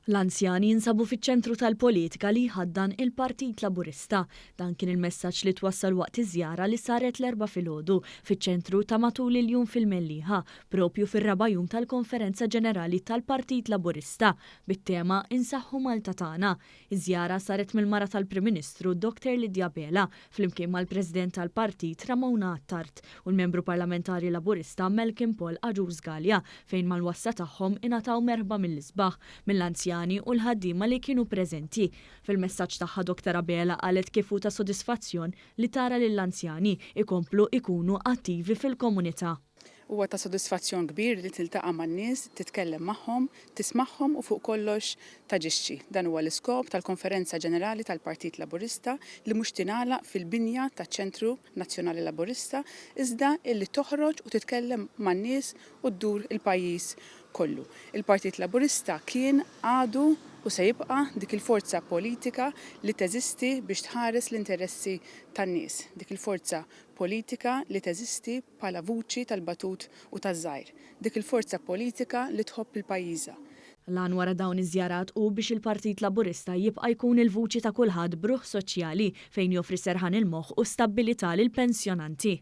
L-anzjani jinsabu fiċ-ċentru tal-politika li jħaddan il-Partit Laburista. Dan kien il-messaġġ li twassal waqt iż-żjara li saret l-Erbgħa filgħodu fiċ-ċentru ta' matul il-jum fil-Mellieħa, propju fir-raba' jum tal-Konferenza Ġenerali tal-Partit Laburista, bit-tema 'Insaħħu Malta Tagħna'. Iż-żjara saret mill-mara tal-Prim Ministru Dr Lydia Abela flimkien mal-President tal-Partit Ramona Attard u l-Membru Parlamentari Laburista Malcolm Paul Agius Galea fejn mal-wasla tagħhom ingħataw merħba mill-isbaħ mill-anzjani u l-ħaddiema li kienu preżenti. Fil-messaġġ tagħha Dr Abela qalet kif hu ta' sodisfazzjon li tara lill-anzjani ikomplu ikunu attivi fil-komunità. Huwa ta' sodisfazzjon kbir li tiltaqa' man-nies, titkellem magħhom, tismagħhom u fuq kollox taġixxi. Dan huwa l-iskop tal-Konferenza Ġenerali tal-Partit Laburista li mhux tingħalaq fil-binja taċ-Ċentru Nazzjonali Laburista iżda illi toħroġ u titkellem man-nies u ddur il-pajjiż kollu. Il-Partit Laburista kien, għadu u se jibqa' dik il-forza politika li teżisti biex tħares l-interessi tan-nies, dik il-forza politika li teżisti bħala vuċi tal-batut u taż-żgħir, dik il-forza politika li tħobb 'il pajjiżha. L-għan wara dawn iż-żjarat hu biex il-Partit Laburista jibqa' jkun il-vuċi ta' kulħadd b'ruħ soċjali fejn joffri serħan il-moħħ u stabbilità lill-pensjonanti.